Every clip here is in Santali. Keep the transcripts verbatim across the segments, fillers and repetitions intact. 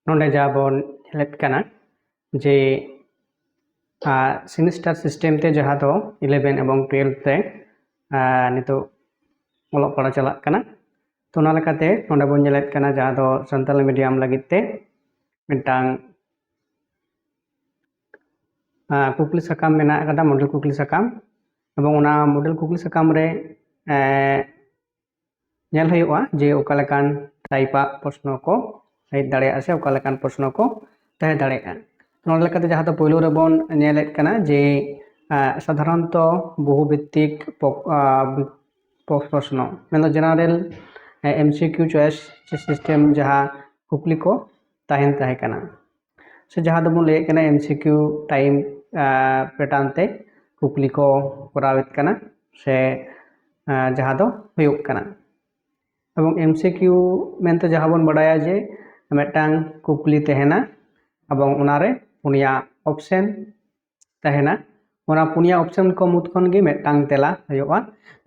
ᱱᱚᱰᱮ ᱡᱟ ᱵᱚᱱ ᱧᱮᱞᱮᱫ ᱠᱟᱱᱟ ᱡᱮ ᱥᱮᱢᱤᱥᱴᱟᱨ ᱥᱤᱥᱴᱮᱢ ᱛᱮ ᱡᱟᱦᱟᱸ ᱫᱚ ᱤᱞᱮᱵᱷᱮᱱ ᱮᱵᱚᱝ ᱴᱩᱭᱮᱞᱵᱷ ᱨᱮ ᱟᱨ ᱱᱤᱛᱚᱜ ᱚᱞᱚᱜ ᱯᱟᱲᱦᱟᱜ ᱪᱟᱞᱟᱜ ᱠᱟᱱᱟ᱾ ᱛᱚ ᱚᱱᱟ ᱞᱮᱠᱟᱛᱮ ᱱᱚᱰᱮ ᱵᱚᱱ ᱧᱮᱞᱮᱫ ᱠᱟᱱᱟ ᱡᱟᱦᱟᱸ ᱫᱚ ᱥᱟᱱᱛᱟᱞᱤ ᱢᱤᱰᱤᱭᱟᱢ ᱞᱟᱹᱜᱤᱫ ᱛᱮ ᱢᱤᱫᱴᱟᱝ ᱟᱨ ᱠᱩᱠᱞᱤ ᱥᱟᱠᱟᱢ ᱢᱮᱱᱟᱜ ᱟᱠᱟᱫᱟ, ᱢᱚᱰᱮᱞ ᱠᱩᱠᱞᱤ ᱥᱟᱠᱟᱢ, ᱮᱵᱚᱝ ᱚᱱᱟ ᱢᱚᱰᱮᱞ ᱠᱩᱠᱞᱤ ᱥᱟᱠᱟᱢ ᱨᱮ ᱧᱮᱞ ᱦᱩᱭᱩᱜᱼᱟ ᱡᱮ ᱚᱠᱟ ᱞᱮᱠᱟᱱ ᱴᱟᱭᱤᱯᱟᱜ ᱯᱨᱚᱥᱱᱚ ᱠᱚ ᱦᱮᱡ ᱫᱟᱲᱮᱭᱟᱜᱼᱟ ᱥᱮ ᱚᱠᱟ ᱞᱮᱠᱟᱱ ᱯᱨᱚᱥᱱᱚ ᱠᱚ ᱛᱟᱦᱮᱸ ᱫᱟᱲᱮᱭᱟᱜᱼᱟ᱾ ᱱᱚᱰᱮ ᱞᱮᱠᱟᱛᱮ ᱡᱟᱦᱟᱸ ᱫᱚ ᱯᱳᱭᱞᱳ ᱨᱮᱵᱚᱱ ᱧᱮᱞᱮᱫ ᱠᱟᱱᱟ ᱡᱮ ᱥᱟᱫᱷᱟᱨᱚᱱᱛᱚ ᱵᱚᱦᱩ ᱵᱷᱤᱛᱛᱤᱠ ᱯᱨᱚᱥᱱᱚ, ᱢᱮᱱᱫᱚ ᱡᱮᱱᱟᱨᱮᱞ ᱮᱢᱥᱤᱠᱤᱭᱩ ᱪᱚᱭᱮᱥ ᱥᱤᱥᱴᱮᱢ ᱡᱟᱦᱟᱸ ᱠᱩᱠᱞᱤ ᱠᱚ ᱛᱟᱦᱮᱱ ᱛᱟᱦᱮᱸ ᱠᱟᱱᱟ, ᱥᱮ ᱡᱟᱦᱟᱸ ᱫᱚᱵᱚᱱ ᱞᱟᱹᱭᱮᱫ ᱠᱟᱱᱟ ᱮᱢᱥᱤᱠᱤᱭᱩ ᱴᱟᱭᱤᱯ ᱯᱮᱴᱟᱨᱱ ᱛᱮ ᱠᱩᱠᱞᱤ ᱠᱚ ᱠᱚᱨᱟᱣᱮᱫ ᱠᱟᱱᱟ ᱥᱮ ᱡᱟᱦᱟᱸ ᱫᱚ ᱦᱩᱭᱩᱜ ᱠᱟᱱᱟ᱾ ᱮᱵᱚᱝ ᱮᱢᱥᱤᱠᱤᱭᱩ ᱢᱮᱱᱛᱮ ᱡᱟᱦᱟᱸ ᱵᱚᱱ ᱵᱟᱰᱟᱭᱟ ᱡᱮ ᱢᱤᱫᱴᱟᱝ ᱠᱩᱠᱞᱤ ᱛᱟᱦᱮᱱᱟ ᱮᱵᱚᱝ ᱚᱱᱟᱨᱮ ᱯᱩᱱᱭᱟ ᱚᱯᱥᱮᱱ ᱛᱟᱦᱮᱱᱟ᱾ ᱚᱱᱟ ᱯᱩᱱᱭᱟ ᱚᱯᱥᱮᱱ ᱠᱚ ᱢᱩᱫᱽ ᱠᱷᱚᱱ ᱜᱮ ᱢᱤᱫᱴᱟᱝ ᱛᱮᱞᱟ ᱦᱩᱭᱩᱜᱼᱟ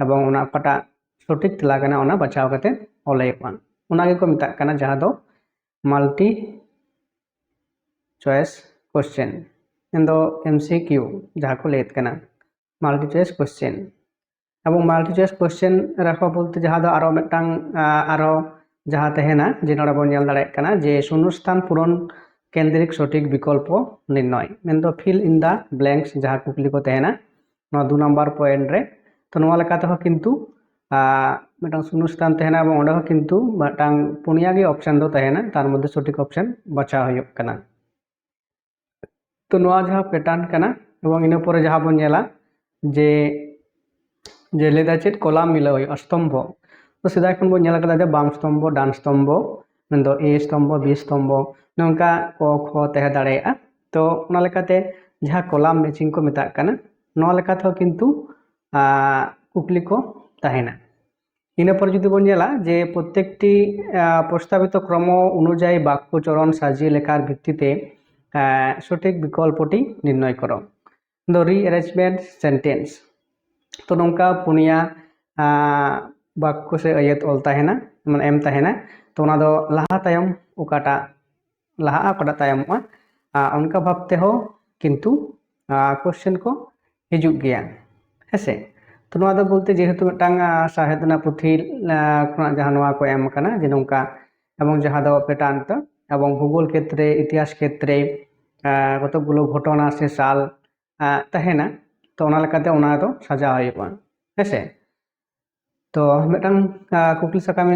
ᱮᱵᱚᱝ ᱚᱱᱟ ᱚᱠᱟᱴᱟᱜ ᱥᱚᱴᱷᱤᱠ ᱛᱮᱞᱟ ᱠᱟᱱᱟ ᱚᱱᱟ ᱵᱟᱪᱷᱟᱣ ᱠᱟᱛᱮ ᱚᱞ ᱦᱩᱭᱩᱜᱼᱟ᱾ ᱚᱱᱟ ᱜᱮᱠᱚ ᱢᱮᱛᱟᱜ ᱠᱟᱱᱟ ᱡᱟᱦᱟᱸ ᱫᱚ ᱢᱟᱞᱴᱤ ᱪᱚᱭᱮᱥ ᱠᱚᱥᱪᱮᱱ, ᱢᱮᱱᱫᱚ ᱮᱢᱥᱤᱠᱤᱭᱩ ᱡᱟᱦᱟᱸ ᱠᱚ ᱞᱟᱹᱭᱮᱫ ᱠᱟᱱᱟ, ᱢᱟᱞᱴᱤ ᱪᱚᱭᱮᱥ ᱠᱚᱥᱪᱮᱱ᱾ ᱮᱵᱚᱝ ᱢᱟᱞᱴᱤ ᱪᱚᱭᱮᱥ ᱠᱚᱥᱪᱮᱱ ᱨᱮᱦᱚᱸ ᱵᱚᱞᱛᱮ ᱡᱟᱦᱟᱸ ᱫᱚ ᱟᱨᱚ ᱢᱤᱫᱴᱟᱝ ᱟᱨᱚ ᱡᱟᱦᱟᱸ ᱛᱟᱦᱮᱱᱟ ᱡᱮ ᱱᱚᱰᱮ ᱵᱚᱱ ᱧᱮᱞ ᱫᱟᱲᱮᱭᱟᱜ ᱠᱟᱱᱟ ᱡᱮ ᱥᱩᱱᱩᱥᱛᱷᱟᱱ ᱯᱩᱨᱚᱱ ᱠᱮᱱᱫᱨᱤᱠ ᱥᱚᱴᱷᱤᱠ ᱵᱤᱠᱚᱞᱯᱚ ᱱᱤᱨᱱᱚᱭ, ᱢᱮᱱᱫᱚ ᱯᱷᱤᱞ ᱤᱱ ᱫᱟ ᱵᱞᱮᱝᱠᱥ ᱡᱟᱦᱟᱸ ᱠᱩᱠᱞᱤ ᱠᱚ ᱛᱟᱦᱮᱱᱟ ᱱᱚᱣᱟ ᱫᱩ ᱱᱟᱢᱵᱟᱨ ᱯᱚᱭᱮᱱᱴ ᱨᱮ᱾ ᱛᱚ ᱱᱚᱣᱟ ᱞᱮᱠᱟ ᱛᱮᱦᱚᱸ ᱠᱤᱱᱛᱩ ᱢᱤᱫᱴᱟᱝ ᱥᱩᱱᱩᱥᱛᱷᱟᱱ ᱛᱟᱦᱮᱱᱟ ᱮᱵᱚᱝ ᱚᱸᱰᱮ ᱦᱚᱸ ᱠᱤᱱᱛᱩ ᱢᱤᱫᱴᱟᱝ ᱯᱩᱱᱭᱟ ᱜᱮ ᱚᱯᱥᱮᱱ ᱫᱚ ᱛᱟᱦᱮᱱᱟ, ᱛᱟᱨ ᱢᱚᱫᱽᱫᱷᱮ ᱥᱚᱴᱷᱤᱠ ᱚᱯᱥᱮᱱ ᱵᱟᱪᱷᱟᱣ ᱦᱩᱭᱩᱜ ᱠᱟᱱᱟ᱾ ᱛᱚ ᱱᱚᱣᱟ ᱡᱟᱦᱟᱸ ᱯᱮᱴᱟᱨᱱ ᱠᱟᱱᱟ ᱮᱵᱚᱝ ᱤᱱᱟᱹ ᱯᱚᱨᱮ ᱡᱟᱦᱟᱸ ᱵᱚᱱ ᱧᱮᱞᱟ ᱡᱮ ᱡᱮ ᱞᱟᱹᱭᱫᱟ ᱪᱮᱫ ᱠᱚᱞᱟᱢ ᱢᱤᱞᱟᱹᱣ ᱦᱩᱭᱩᱜᱼᱟ, ᱥᱛᱚᱢᱵᱷᱚ᱾ ᱛᱚ ᱥᱮᱫᱟᱭ ᱠᱷᱚᱱ ᱵᱚᱱ ᱧᱮᱞ ᱟᱠᱟᱫᱟ ᱡᱮ ᱵᱟᱢ ᱥᱛᱚᱢᱵᱷᱚ, ᱰᱟᱱ ᱥᱛᱚᱢᱵᱷᱚ, ᱢᱮᱱᱫᱚ ᱮ ᱥᱛᱚᱢᱵᱷᱚ, ᱵᱤ ᱥᱛᱚᱢᱵᱷᱚ, ᱱᱚᱝᱠᱟ ᱠᱚ ᱠᱷᱚ ᱛᱟᱦᱮᱸ ᱫᱟᱲᱮᱭᱟᱜᱼᱟ᱾ ᱛᱚ ᱚᱱᱟ ᱞᱮᱠᱟᱛᱮ ᱡᱟᱦᱟᱸ ᱠᱚᱞᱟᱢ ᱢᱮᱪᱤᱝ ᱠᱚ ᱢᱮᱛᱟᱜ ᱠᱟᱱᱟ, ᱱᱚᱣᱟ ᱞᱮᱠᱟ ᱛᱮᱦᱚᱸ ᱠᱤᱱᱛᱩ ᱠᱩᱠᱞᱤ ᱠᱚ ᱛᱟᱦᱮᱱᱟ᱾ ᱤᱱᱟᱹ ᱯᱚᱨ ᱡᱩᱫᱤ ᱵᱚᱱ ᱧᱮᱞᱟ ᱡᱮ ᱯᱨᱚᱛᱮᱠᱴᱤ ᱯᱨᱚᱥᱛᱟᱵᱤᱛ ᱠᱨᱚᱢ ᱚᱱᱩᱡᱟᱭᱤ ᱵᱟᱠᱠᱚ ᱪᱚᱨᱚᱱ ᱥᱟᱡᱤ ᱞᱮᱠᱷᱟᱨ ᱵᱷᱤᱛᱛᱤᱛᱮ ᱥᱚᱴᱷᱤᱠ ᱵᱤᱠᱚᱞᱯᱚᱴᱤ ᱱᱤᱨᱱᱚᱭ ᱠᱚᱨᱚ᱾ ᱫᱚ ᱨᱤ ᱮᱨᱮᱧᱡᱽᱢᱮᱱᱴ ᱥᱮᱱᱴᱮᱱᱥ᱾ ᱛᱚ ᱱᱚᱝᱠᱟ ᱯᱩᱱᱭᱟ ᱵᱟᱠᱠᱚ ᱥᱮ ᱟᱹᱭᱟᱹᱛ ᱚᱞ ᱛᱟᱦᱮᱱᱟ, ᱢᱟᱱᱮ ᱮᱢ ᱛᱟᱦᱮᱱᱟ᱾ ᱛᱚ ᱚᱱᱟ ᱫᱚ ᱞᱟᱦᱟ ᱛᱟᱭᱚᱢ ᱚᱠᱟᱴᱟᱜ ᱞᱟᱦᱟᱜᱼᱟ, ᱚᱠᱟᱴᱟᱜ ᱛᱟᱭᱚᱢᱚᱜᱼᱟ, ᱟᱨ ᱚᱱᱠᱟ ᱵᱷᱟᱵ ᱛᱮᱦᱚᱸ ᱠᱤᱱᱛᱩ ᱠᱳᱥᱪᱮᱱ ᱠᱚ ᱦᱤᱡᱩᱜ ᱜᱮᱭᱟ᱾ ᱦᱮᱸᱥᱮ? ᱛᱚ ᱱᱚᱣᱟ ᱫᱚ ᱵᱚᱞᱛᱮ ᱡᱮᱦᱮᱛᱩ ᱢᱤᱫᱴᱟᱝ ᱥᱟᱶᱦᱮᱫ ᱨᱮᱱᱟᱜ ᱯᱩᱛᱷᱤ ᱠᱷᱚᱱᱟᱜ ᱡᱟᱦᱟᱸ ᱱᱚᱣᱟ ᱠᱚ ᱮᱢ ᱟᱠᱟᱱᱟ ᱡᱮ ᱱᱚᱝᱠᱟ, ᱮᱵᱚᱝ ᱡᱟᱦᱟᱸ ᱫᱚ ᱯᱮᱴᱟᱨᱱ ᱛᱚ ᱮᱵᱚᱝ ᱵᱷᱩᱜᱳᱞ ᱠᱷᱮᱛᱨᱮ, ᱤᱛᱤᱦᱟᱥ ᱠᱷᱮᱛᱨᱮ ᱠᱚᱛᱚᱠᱜᱩᱞᱳ ᱜᱷᱚᱴᱚᱱᱟ ᱥᱮ ᱥᱟᱞ ᱛᱟᱦᱮᱱᱟ, ᱛᱚ ᱚᱱᱟ ᱞᱮᱠᱟᱛᱮ ᱚᱱᱟ ᱫᱚ ᱥᱟᱡᱟᱣ ᱦᱩᱭᱩᱜᱼᱟ᱾ ᱦᱮᱸᱥᱮ? ᱛᱚ ᱢᱤᱫᱴᱟᱝ ᱠᱩᱠᱞᱤ ᱥᱟᱠᱟᱢ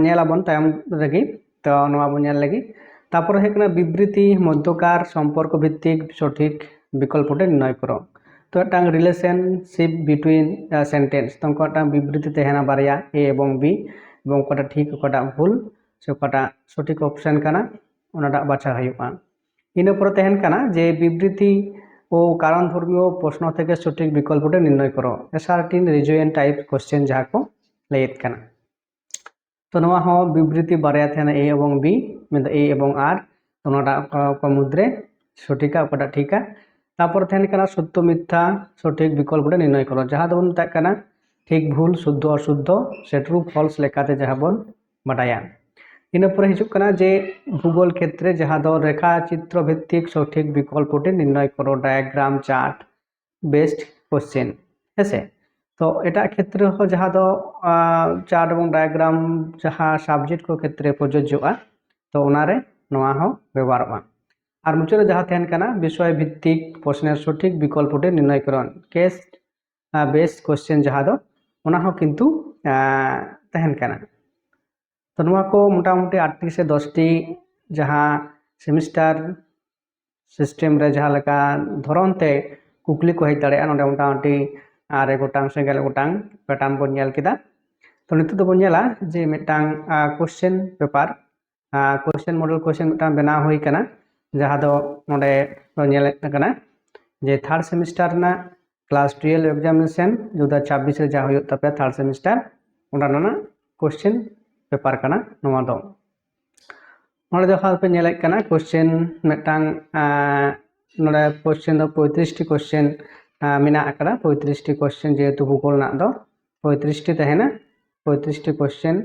ᱧᱮᱞ ᱟᱵᱚᱱ ᱛᱟᱭᱚᱢ ᱨᱮᱜᱮ᱾ ᱛᱚ ᱱᱚᱣᱟ ᱵᱚᱱ ᱧᱮᱞ ᱞᱮᱜᱮ᱾ ᱛᱟᱯᱚᱨᱮ ᱦᱩᱭᱩᱜ ᱠᱟᱱᱟ ᱵᱤᱵᱨᱤᱛᱤ ᱢᱚᱫᱽᱫᱷᱚᱠᱟᱨ ᱥᱚᱢᱯᱚᱨᱠᱚ ᱵᱷᱤᱛᱛᱤᱠ ᱥᱚᱴᱷᱤᱠ ᱵᱤᱠᱚᱞᱯᱚ ᱴᱷᱮᱱ ᱱᱤᱨᱱᱚᱭ ᱠᱚᱨᱚ᱾ ᱛᱚ ᱢᱤᱫᱴᱟᱝ relationship between sentence, ᱛᱚ ᱚᱱᱠᱟ ᱢᱤᱫᱴᱟᱝ ᱵᱤᱵᱨᱤᱛᱤ ᱛᱟᱦᱮᱱᱟ ᱵᱟᱨᱭᱟ, A ᱮᱵᱚᱝ B, ᱮᱵᱚᱝ ᱚᱠᱟᱴᱟᱜ ᱴᱷᱤᱠ, ᱚᱠᱟᱴᱟᱜ ᱵᱷᱩᱞ, ᱥᱮ ᱚᱠᱟᱴᱟᱜ ᱥᱚᱴᱷᱤᱠ ᱚᱯᱥᱮᱱ ᱠᱟᱱᱟ, ᱚᱱᱟᱴᱟᱜ ᱵᱟᱪᱷᱟᱣ ᱦᱩᱭᱩᱜᱼᱟ᱾ ᱤᱱᱟᱹ ᱯᱚᱨᱮ ᱛᱟᱦᱮᱱ ᱠᱟᱱᱟ ᱡᱮ ᱵᱤᱵᱨᱤᱛᱤ ᱳ ᱠᱟᱨᱚᱱ ᱫᱷᱚᱨᱢᱤᱭᱚ ᱯᱨᱚᱥᱱᱚ ᱛᱷᱮᱠᱮ ᱥᱚᱴᱷᱤᱠ ᱵᱤᱠᱚᱞᱯᱚ ᱴᱷᱮᱱ ᱱᱤᱨᱱᱚᱭ ᱠᱚᱨᱚ, assertive rejoin type question ᱡᱟᱦᱟᱸ ᱠᱚ ᱞᱟᱹᱭᱮᱫ ᱠᱟᱱᱟ᱾ ᱛᱚ ᱱᱚᱣᱟ ᱦᱚᱸ ᱵᱤᱵᱨᱤᱛᱤ ᱵᱟᱨᱭᱟ ᱛᱟᱦᱮᱱᱟ, A ᱮᱵᱚᱝ B, ᱢᱮᱱᱫᱚ A ᱮᱵᱚᱝ R᱾ ᱛᱚ ᱚᱱᱟᱴᱟᱜ ᱚᱠᱟ, ᱚᱠᱟ ᱢᱩᱫᱽᱨᱮ ᱥᱚᱴᱷᱤᱠᱟ, ᱚᱠᱟᱴᱟᱜ ᱴᱷᱤᱠᱟ᱾ ᱛᱟᱯᱚᱨ ᱛᱟᱦᱮᱱ ᱠᱟᱱᱟ ᱥᱚᱛᱛᱚ ᱢᱤᱛᱛᱷᱟ ᱥᱚᱴᱷᱤᱠ ᱵᱤᱠᱚᱞᱯᱚ ᱨᱮ ᱱᱤᱨᱱᱚᱭ ᱠᱚᱨᱚ, ᱡᱟᱦᱟᱸ ᱫᱚᱵᱚᱱ ᱢᱮᱛᱟᱜ ᱠᱟᱱᱟ ᱴᱷᱤᱠ ᱵᱷᱩᱞ, ᱥᱩᱫᱽᱫᱷᱚ ᱚᱥᱩᱫᱽᱫᱷᱚ ᱥᱮ true false ᱞᱮᱠᱟᱛᱮ ᱡᱟᱦᱟᱸ ᱵᱚᱱ ᱵᱟᱰᱟᱭᱟ᱾ ᱤᱱᱟᱹ ᱯᱚᱨᱮ ᱦᱤᱡᱩᱜ ᱠᱟᱱᱟ ᱡᱮ ᱵᱷᱩᱜᱳᱞ ᱠᱷᱮᱛᱨᱮ ᱡᱟᱦᱟᱸ ᱫᱚ ᱨᱮᱠᱷᱟ ᱪᱤᱛᱨᱚ ᱵᱷᱤᱛᱛᱤᱠ ᱥᱚᱴᱷᱤᱠ ᱵᱤᱠᱚᱞᱯᱚ ᱴᱷᱮᱱ ᱱᱤᱨᱱᱚᱭ ᱠᱚᱨᱚ, diagram, chart, based question᱾ ᱦᱮᱸᱥᱮ? ᱛᱚ ᱮᱴᱟᱜ ᱠᱷᱮᱛᱨᱮ ᱦᱚᱸ ᱡᱟᱦᱟᱸ ᱫᱚ ᱪᱟᱨᱴ ᱮᱵᱚᱝ ᱰᱟᱭᱟᱜᱨᱟᱢ ᱡᱟᱦᱟᱸ ᱥᱟᱵᱡᱮᱠᱴ ᱠᱚ ᱠᱷᱮᱛᱨᱮ ᱯᱨᱚᱡᱳᱡᱽᱡᱚᱜᱼᱟ, ᱛᱚ ᱚᱱᱟᱨᱮ ᱱᱚᱣᱟ ᱦᱚᱸ ᱵᱮᱵᱚᱦᱟᱨᱚᱜᱼᱟ᱾ ᱟᱨ ᱢᱩᱪᱟᱹᱫ ᱨᱮ ᱡᱟᱦᱟᱸ ᱛᱟᱦᱮᱱ ᱠᱟᱱᱟ ᱵᱤᱥᱚᱭ ᱵᱷᱤᱛᱛᱤᱠ ᱯᱨᱚᱥᱱᱮᱨ ᱥᱚᱴᱷᱤᱠ ᱵᱤᱠᱚᱞᱯᱚ ᱴᱷᱮᱱ ᱱᱤᱨᱱᱚᱭ ᱠᱚᱨᱚᱱ, case based question ᱡᱟᱦᱟᱸ ᱫᱚ, ᱚᱱᱟ ᱦᱚᱸ ᱠᱤᱱᱛᱩ ᱛᱟᱦᱮᱱ ᱠᱟᱱᱟ᱾ ᱛᱚ ᱱᱚᱣᱟ ᱠᱚ ᱢᱚᱴᱟᱢᱩᱴᱤ ᱟᱴᱴᱤ ᱥᱮ ᱫᱚᱥᱴᱤ ᱡᱟᱦᱟᱸ ᱥᱮᱢᱤᱥᱴᱟᱨ ᱥᱤᱥᱴᱮᱢ ᱨᱮ ᱡᱟᱦᱟᱸ ᱞᱮᱠᱟ ᱫᱷᱚᱨᱚᱱ ᱛᱮ ᱠᱩᱠᱞᱤ ᱠᱚ ᱦᱮᱡ ᱫᱟᱲᱮᱭᱟᱜᱼᱟ, ᱱᱚᱰᱮ ᱢᱚᱴᱟᱢᱩᱴᱤ ᱟᱨᱮ ᱜᱚᱴᱟᱝ ᱥᱮ ᱜᱮᱞ ᱜᱚᱴᱟᱝ ᱯᱮᱴᱟᱨᱱ ᱵᱚᱱ ᱧᱮᱞ ᱠᱮᱫᱟ᱾ ᱛᱚ ᱱᱤᱛᱚᱜ ᱫᱚᱵᱚᱱ ᱧᱮᱞᱟ ᱡᱮ ᱢᱤᱫᱴᱟᱝ question paper, question model question ᱢᱤᱫᱴᱟᱝ ᱵᱮᱱᱟᱣ ᱦᱩᱭ ᱠᱟᱱᱟ, ᱡᱟᱦᱟᱸ ᱫᱚ ᱱᱚᱰᱮ ᱧᱮᱞᱮᱫ ᱠᱟᱱᱟ ᱡᱮ ᱛᱷᱟᱨᱰ ᱥᱮᱢᱤᱥᱴᱟᱨ ᱨᱮᱱᱟᱜ ᱠᱞᱟᱥ ᱴᱩᱭᱮᱞᱵᱷ ᱮᱠᱡᱟᱢᱤᱱᱮᱥᱚᱱ ᱫᱩ ᱦᱟᱡᱟᱨ ᱪᱷᱟᱵᱵᱤᱥ ᱨᱮ ᱡᱟᱦᱟᱸ ᱦᱩᱭᱩᱜ ᱛᱟᱯᱮᱭᱟ ᱛᱷᱟᱨᱰ ᱥᱮᱢᱤᱥᱴᱟᱨ, ᱚᱱᱟ ᱨᱮᱱᱟᱜ ᱠᱳᱥᱪᱮᱱ ᱯᱮᱯᱟᱨ ᱠᱟᱱᱟ ᱱᱚᱣᱟ ᱫᱚ᱾ ᱱᱚᱰᱮ ᱡᱟᱦᱟᱸ ᱯᱮ ᱧᱮᱞᱮᱫ ᱠᱟᱱᱟ ᱠᱳᱥᱪᱮᱱ ᱢᱤᱫᱴᱟᱝ, ᱱᱚᱰᱮ ᱠᱳᱥᱪᱮᱱ ᱫᱚ ᱯᱚᱸᱭᱛᱨᱤᱥ ᱴᱤ ᱠᱳᱥᱪᱮᱱ ᱢᱮᱱᱟᱜ ᱟᱠᱟᱫᱟ᱾ ᱯᱚᱸᱭᱛᱨᱤᱥ ᱴᱤ ᱠᱳᱥᱪᱮᱱ ᱡᱮᱦᱮᱛᱩ ᱵᱷᱩᱜᱳᱞ ᱨᱮᱱᱟᱜ ᱫᱚ ᱯᱚᱸᱭᱛᱨᱤᱥ ᱴᱤ ᱛᱟᱦᱮᱱᱟ, ᱯᱚᱸᱭᱛᱨᱤᱥ ᱴᱤ ᱠᱳᱥᱪᱮᱱ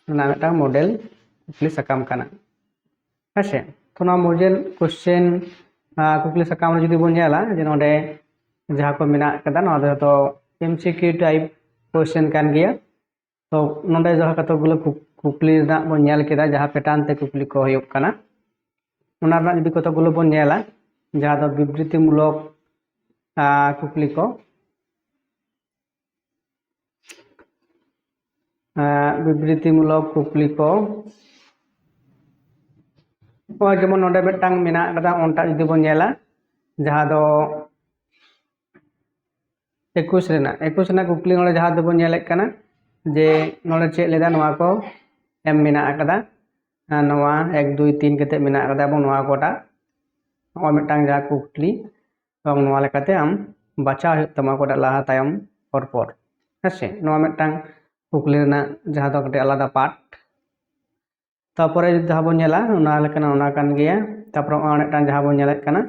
ᱨᱮᱱᱟᱜ ᱢᱤᱫᱴᱟᱝ ᱢᱚᱰᱮᱞ ᱠᱩᱠᱞᱤ ᱥᱟᱠᱟᱢ ᱠᱟᱱᱟ᱾ ᱦᱮᱸᱥᱮ᱾ ᱛᱚ ᱱᱚᱣᱟ model question ᱠᱩᱠᱞᱤ ᱥᱟᱠᱟᱢ ᱨᱮ ᱡᱩᱫᱤ ᱵᱚᱱ ᱧᱮᱞᱟ, ᱡᱮ ᱱᱚᱰᱮ ᱡᱟᱦᱟᱸ ᱠᱚ ᱢᱮᱱᱟᱜ ᱠᱟᱫᱟ, ᱱᱚᱣᱟ ᱫᱚ ᱡᱚᱛᱚ M C Q type question ᱠᱟᱱ ᱜᱮᱭᱟ᱾ ᱛᱚ ᱱᱚᱰᱮ ᱡᱟᱦᱟᱸ ᱠᱚᱛᱚᱠ ᱜᱩᱞᱳ ᱠᱩᱠ- ᱠᱩᱠᱞᱤ ᱨᱮᱱᱟᱜ ᱵᱚᱱ ᱧᱮᱞ ᱠᱮᱫᱟ, ᱡᱟᱦᱟᱸ pattern ᱛᱮ ᱠᱩᱠᱞᱤ ᱠᱚ ᱦᱩᱭᱩᱜ ᱠᱟᱱᱟ, ᱚᱱᱟ ᱨᱮᱱᱟᱜ ᱡᱩᱫᱤ ᱠᱚᱛᱚᱠ ᱜᱩᱞᱳ ᱵᱚᱱ ᱧᱮᱞᱟ, ᱡᱟᱦᱟᱸ ᱫᱚ ᱵᱤᱵᱨᱤᱛᱤᱢᱩᱞᱚᱠ ᱟᱸ, ᱠᱩᱠᱞᱤ ᱠᱚ, ᱟᱸ, ᱵᱤᱵᱨᱤᱛᱤᱢᱩᱞᱚᱠ ᱠᱩᱠᱞᱤ ᱠᱚ, ᱱᱚᱜᱼᱚᱭ ᱡᱮᱢᱚᱱ ᱱᱚᱰᱮ ᱢᱤᱫᱴᱟᱝ ᱢᱮᱱᱟᱜ ᱠᱟᱫᱟ, ᱚᱱᱴᱟᱜ ᱡᱩᱫᱤ ᱵᱚᱱ ᱧᱮᱞᱟ, ᱡᱟᱦᱟᱸ ᱫᱚ ᱮᱠᱩᱥ ᱨᱮᱱᱟᱜ, ᱮᱠᱩᱥ ᱨᱮᱱᱟᱜ ᱠᱩᱠᱞᱤ ᱱᱚᱰᱮ ᱡᱟᱦᱟᱸ ᱫᱚᱵᱚᱱ ᱧᱮᱞᱮᱫ ᱠᱟᱱᱟ, ᱡᱮ ᱱᱚᱰᱮ ᱪᱮᱫ ᱞᱮᱫᱟ, ᱱᱚᱣᱟ ᱠᱚ ᱮᱢ ᱢᱮᱱᱟᱜ ᱟᱠᱟᱫᱟ, ᱟᱨ ᱱᱚᱣᱟ ᱮᱠ, ᱫᱩᱭ, ᱛᱤᱱ ᱠᱟᱛᱮ ᱢᱮᱱᱟᱜ ᱟᱠᱟᱫᱟ, ᱮᱵᱚᱝ ᱱᱚᱣᱟ ᱠᱚᱴᱟᱜ ᱱᱚᱜᱼᱚᱭ ᱢᱤᱫᱴᱟᱝ ᱡᱟᱦᱟᱸ ᱠᱩᱠᱞᱤ, ᱮᱵᱚᱝ ᱱᱚᱣᱟ ᱞᱮᱠᱟᱛᱮ ᱟᱢ ᱵᱟᱪᱷᱟᱣ ᱦᱩᱭᱩᱜ ᱛᱟᱢᱟ ᱚᱠᱟᱴᱟᱜ ᱞᱟᱦᱟ ᱛᱟᱭᱚᱢ ᱯᱚᱨ ᱯᱚᱨ, ᱦᱮᱸ ᱥᱮ? ᱱᱚᱣᱟ ᱢᱤᱫᱴᱟᱝ ᱠᱩᱠᱞᱤ ᱨᱮᱱᱟᱜ ᱡᱟᱦᱟᱸ ᱫᱚ ᱠᱟᱹᱴᱤᱡ ᱟᱞᱟᱫᱟ part᱾ ᱛᱟᱯᱚᱨᱮ ᱡᱩᱫᱤ ᱡᱟᱦᱟᱸ ᱵᱚᱱ ᱧᱮᱞᱟ, ᱚᱱᱟ ᱞᱮᱠᱟᱱᱟᱜ ᱚᱱᱟ ᱠᱟᱱ ᱜᱮᱭᱟ᱾ ᱛᱟᱯᱚᱨᱮ ᱱᱚᱜᱼᱚᱭ ᱢᱤᱫᱴᱟᱝ ᱡᱟᱦᱟᱸ ᱵᱚᱱ ᱧᱮᱞᱮᱫ ᱠᱟᱱᱟ,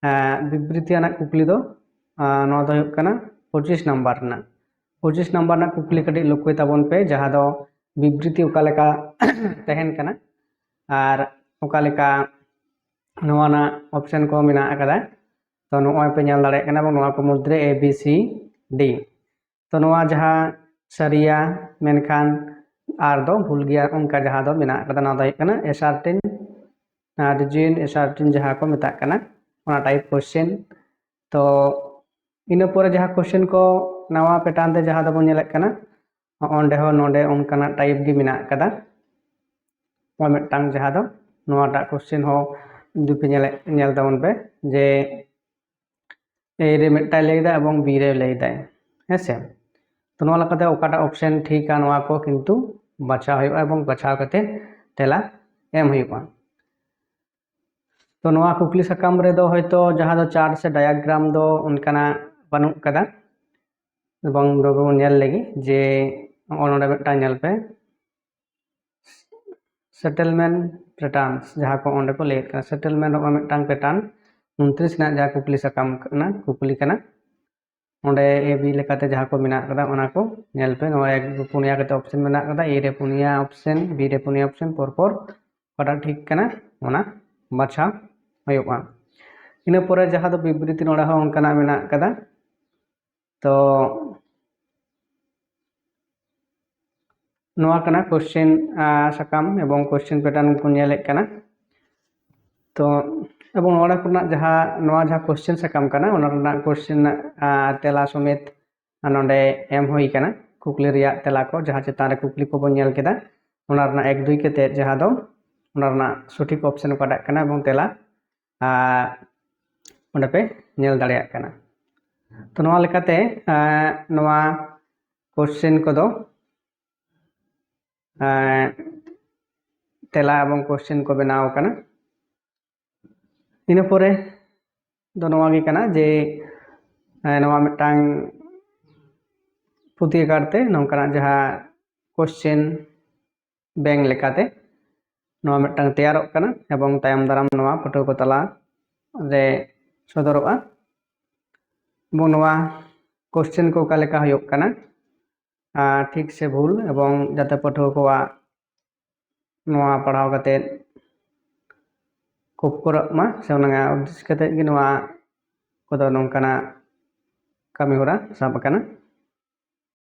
ᱮᱸ, ᱵᱤᱵᱨᱤᱛᱤ ᱟᱱᱟᱜ ᱠᱩᱠᱞᱤ ᱫᱚ, ᱟᱸ, ᱱᱚᱣᱟ ᱫᱚ ᱦᱩᱭᱩᱜ ᱠᱟᱱᱟ ᱯᱚᱸᱪᱤᱥ ᱱᱟᱢᱵᱟᱨ ᱨᱮᱱᱟᱜ᱾ ᱯᱚᱸᱪᱤᱥ ᱱᱟᱢᱵᱟᱨ ᱨᱮᱱᱟᱜ ᱠᱩᱠᱞᱤ ᱠᱟᱹᱴᱤᱡ ᱞᱚᱠᱠᱷᱚᱭ ᱛᱟᱵᱚᱱ ᱯᱮ, ᱡᱟᱦᱟᱸ ᱫᱚ ᱵᱤᱵᱨᱤᱛᱤ ᱚᱠᱟ ᱞᱮᱠᱟ ᱛᱟᱦᱮᱱ ᱠᱟᱱᱟ ᱟᱨ ᱚᱠᱟ ᱞᱮᱠᱟ ᱱᱚᱣᱟ ᱨᱮᱱᱟᱜ option ᱠᱚ ᱢᱮᱱᱟᱜ ᱟᱠᱟᱫᱟ᱾ ᱛᱚ ᱱᱚᱜᱼᱚᱭ ᱯᱮ ᱧᱮᱞ ᱫᱟᱲᱮᱭᱟᱜ ᱠᱟᱱᱟ ᱵᱚᱱ, ᱱᱚᱣᱟ ᱠᱚ ᱢᱩᱫᱽᱨᱮ A B C D᱾ ᱛᱚ ᱱᱚᱣᱟ ᱡᱟᱦᱟᱸ ᱥᱟᱹᱨᱤᱭᱟ, ᱢᱮᱱᱠᱷᱟᱱ ᱟᱨ ᱫᱚ ᱵᱷᱩᱞ ᱜᱮᱭᱟ, ᱚᱱᱠᱟ ᱡᱟᱦᱟᱸ ᱫᱚ ᱢᱮᱱᱟᱜ ᱟᱠᱟᱫᱟ, ᱱᱚᱣᱟ ᱫᱚ ᱦᱩᱭᱩᱜ ᱠᱟᱱᱟ ascertain, ᱟᱨ ᱡᱤᱱ ascertain ᱡᱟᱦᱟᱸ ᱠᱚ ᱢᱮᱛᱟᱜ ᱠᱟᱱᱟ, ᱚᱱᱟ type question᱾ ᱛᱚ ᱤᱱᱟᱹ ᱯᱚᱨᱮ ᱡᱟᱦᱟᱸ question ᱠᱚ ᱱᱟᱣᱟ pattern ᱛᱮ ᱡᱟᱦᱟᱸ ᱫᱚᱵᱚᱱ ᱧᱮᱞᱮᱫ ᱠᱟᱱᱟ, ᱚᱸᱰᱮ ᱦᱚᱸ ᱱᱚᱰᱮ ᱚᱱᱠᱟᱱᱟᱜ type ᱜᱮ ᱢᱮᱱᱟᱜ ᱟᱠᱟᱫᱟ᱾ ᱱᱚᱣᱟ ᱢᱤᱫᱴᱟᱝ ᱡᱟᱦᱟᱸ ᱫᱚ ᱱᱚᱣᱟᱴᱟᱜ question ᱦᱚᱸ ᱡᱩᱫᱤ ᱯᱮ ᱧᱮᱞᱮᱫ, ᱧᱮᱞ ᱛᱟᱵᱚᱱ ᱯᱮ, ᱡᱮ A ᱨᱮ ᱢᱤᱫᱴᱟᱝ ᱞᱟᱹᱭ ᱫᱟ ᱮᱵᱚᱝ B ᱨᱮ ᱞᱟᱹᱭ ᱫᱟᱭ, ᱦᱮᱸ ᱥᱮ? ᱛᱚ ᱱᱚᱣᱟ ᱞᱮᱠᱟᱛᱮ ᱚᱠᱟᱴᱟᱜ option ᱴᱷᱤᱠᱟ, ᱱᱚᱣᱟ ᱠᱚ ᱠᱤᱱᱛᱩ ᱵᱟᱪᱷᱟᱣ ᱦᱩᱭᱩᱜᱼᱟ ᱮᱵᱚᱝ ᱵᱟᱪᱷᱟᱣ ᱠᱟᱛᱮ ᱛᱮᱞᱟ ᱮᱢ ᱦᱩᱭᱩᱜᱼᱟ᱾ ᱛᱚ ᱱᱚᱣᱟ ᱠᱩᱠᱞᱤ ᱥᱟᱠᱟᱢ ᱨᱮᱫᱚ ᱦᱚᱭᱛᱚ ᱡᱟᱦᱟᱸ ᱫᱚ chart ᱥᱮ diagram ᱫᱚ ᱚᱱᱠᱟᱱᱟᱜ ᱵᱟᱹᱱᱩᱜ ᱠᱟᱫᱟ, ᱮᱵᱚᱝ ᱱᱚᱰᱮ ᱵᱚᱱ ᱧᱮᱞ ᱞᱮᱜᱮ ᱡᱮ ᱱᱚᱜᱼᱚ ᱱᱚᱰᱮ ᱢᱤᱫᱴᱟᱝ ᱧᱮᱞ ᱯᱮ, settlement patterns ᱡᱟᱦᱟᱸ ᱠᱚ ᱚᱸᱰᱮ ᱠᱚ ᱞᱟᱹᱭᱮᱫ ᱠᱟᱱᱟ, settlement ᱱᱚᱜᱼᱚᱭ ᱢᱤᱫᱴᱟᱝ pattern ᱩᱱᱛᱨᱤᱥ ᱨᱮᱱᱟᱜ ᱡᱟᱦᱟᱸ ᱠᱩᱠᱞᱤ ᱥᱟᱠᱟᱢ ᱠᱟᱱᱟ, ᱠᱩᱠᱞᱤ ᱠᱟᱱᱟ, ᱚᱸᱰᱮ A B ᱞᱮᱠᱟᱛᱮ ᱡᱟᱦᱟᱸ ᱠᱚ ᱢᱮᱱᱟᱜ ᱠᱟᱫᱟ ᱚᱱᱟ ᱠᱚ ᱧᱮᱞ ᱯᱮ᱾ ᱱᱚᱣᱟ ᱮᱠ ᱯᱩᱱᱭᱟ ᱠᱟᱛᱮ option ᱢᱮᱱᱟᱜ ᱠᱟᱫᱟ, A ᱨᱮ ᱯᱩᱱᱭᱟ option, B ᱨᱮ ᱯᱩᱱᱭᱟ option, ᱯᱚᱨ ᱯᱚᱨ ᱚᱠᱟᱴᱟᱜ ᱴᱷᱤᱠ ᱠᱟᱱᱟ, ᱚᱱᱟ ᱵᱟᱪᱷᱟᱣ ᱦᱩᱭᱩᱜᱼᱟ᱾ ᱤᱱᱟᱹ ᱯᱚᱨᱮ ᱡᱟᱦᱟᱸ ᱫᱚ ᱵᱤᱵᱨᱤᱛᱤ, ᱱᱚᱰᱮ ᱦᱚᱸ ᱚᱱᱠᱟᱱᱟᱜ ᱢᱮᱱᱟᱜ ᱠᱟᱫᱟ᱾ ᱛᱚ ᱱᱚᱣᱟ ᱠᱟᱱᱟ ᱠᱚᱥᱪᱮᱱ ᱥᱟᱠᱟᱢ ᱮᱵᱚᱝ ᱠᱚᱥᱪᱮᱱ ᱯᱮᱴᱟᱨᱱ ᱵᱚᱱ ᱧᱮᱞᱮᱫ ᱠᱟᱱᱟ᱾ ᱛᱚ ᱮᱵᱚᱝ ᱱᱚᱰᱮ ᱠᱷᱚᱱᱟᱜ ᱡᱟᱦᱟᱸ, ᱱᱚᱣᱟ ᱡᱟᱦᱟᱸ ᱠᱚᱥᱪᱮᱱ ᱥᱟᱠᱟᱢ ᱠᱟᱱᱟ, ᱚᱱᱟ ᱨᱮᱱᱟᱜ ᱠᱚᱥᱪᱮᱱ ᱛᱮᱞᱟ ᱥᱚᱢᱮᱛ ᱱᱚᱰᱮ ᱮᱢ ᱦᱩᱭ ᱠᱟᱱᱟ᱾ ᱠᱩᱠᱞᱤ ᱨᱮᱭᱟᱜ ᱛᱮᱞᱟ ᱠᱚ, ᱡᱟᱦᱟᱸ ᱪᱮᱛᱟᱱ ᱨᱮ ᱠᱩᱠᱞᱤ ᱠᱚᱵᱚᱱ ᱧᱮᱞ ᱠᱮᱫᱟ, ᱚᱱᱟ ᱨᱮᱱᱟᱜ ᱮᱠ ᱫᱩᱭ ᱠᱟᱛᱮ ᱡᱟᱦᱟᱸ ᱫᱚ ᱚᱱᱟ ᱨᱮᱱᱟᱜ ᱥᱚᱴᱷᱤᱠ ᱚᱯᱥᱮᱱ ᱚᱠᱟᱴᱟᱜ ᱠᱟᱱᱟ ᱮᱵᱚᱝ ᱛᱮᱞᱟ, ᱟᱨ ᱚᱸᱰᱮ ᱯᱮ ᱧᱮᱞ ᱫᱟᱲᱮᱭᱟᱜ ᱠᱟᱱᱟ᱾ ᱛᱚ ᱱᱚᱣᱟ ᱞᱮᱠᱟᱛᱮ, ᱟᱨ ᱱᱚᱣᱟ ᱠᱚᱥᱪᱮᱱ ᱠᱚᱫᱚ, ᱟᱨ ᱛᱮᱞᱟ ᱮᱵᱚᱝ ᱠᱚᱥᱪᱮᱱ ᱠᱚ ᱵᱮᱱᱟᱣ ᱟᱠᱟᱱᱟ᱾ ᱤᱱᱟᱹ ᱯᱚᱨᱮ ᱫᱚ ᱱᱚᱣᱟ ᱜᱮ ᱠᱟᱱᱟ ᱡᱮ, ᱟᱨ ᱱᱚᱣᱟ ᱢᱤᱫᱴᱟᱝ ᱯᱩᱛᱷᱤ ᱟᱠᱟᱨ ᱛᱮ ᱱᱚᱝᱠᱟᱱᱟᱜ ᱡᱟᱦᱟᱸ ᱠᱚᱥᱪᱮᱱ ᱵᱮᱝᱠ ᱞᱮᱠᱟᱛᱮ ᱱᱚᱣᱟ ᱢᱤᱫᱴᱟᱝ ᱛᱮᱭᱟᱨᱚᱜ ᱠᱟᱱᱟ ᱮᱵᱚᱝ ᱛᱟᱭᱚᱢ ᱫᱟᱨᱟᱢ ᱱᱚᱣᱟ ᱯᱟᱹᱴᱷᱩᱣᱟᱹ ᱠᱚ ᱛᱟᱞᱟ ᱨᱮ ᱥᱚᱫᱚᱨᱚᱜᱼᱟ᱾ ᱮᱵᱚᱝ ᱱᱚᱣᱟ ᱠᱚᱥᱪᱮᱱ ᱠᱚ ᱚᱠᱟ ᱞᱮᱠᱟ ᱦᱩᱭᱩᱜ ᱠᱟᱱᱟ, ᱟᱨ ᱴᱷᱤᱠ ᱥᱮ ᱵᱷᱩᱞ, ᱮᱵᱚᱝ ᱡᱟᱛᱮ ᱯᱟᱹᱴᱷᱩᱣᱟᱹ ᱠᱚᱣᱟᱜ ᱱᱚᱣᱟ ᱯᱟᱲᱦᱟᱣ ᱠᱟᱛᱮ ᱠᱚ ᱯᱩᱨᱟᱹᱜ ᱢᱟ, ᱥᱮ ᱚᱱᱟ ᱩᱫᱽᱫᱮᱥᱥᱚ ᱠᱟᱛᱮ ᱜᱮ ᱱᱚᱣᱟ ᱠᱚᱫᱚ ᱱᱚᱝᱠᱟᱱᱟᱜ ᱠᱟᱹᱢᱤ ᱦᱚᱨᱟ ᱥᱟᱵ ᱟᱠᱟᱱᱟ᱾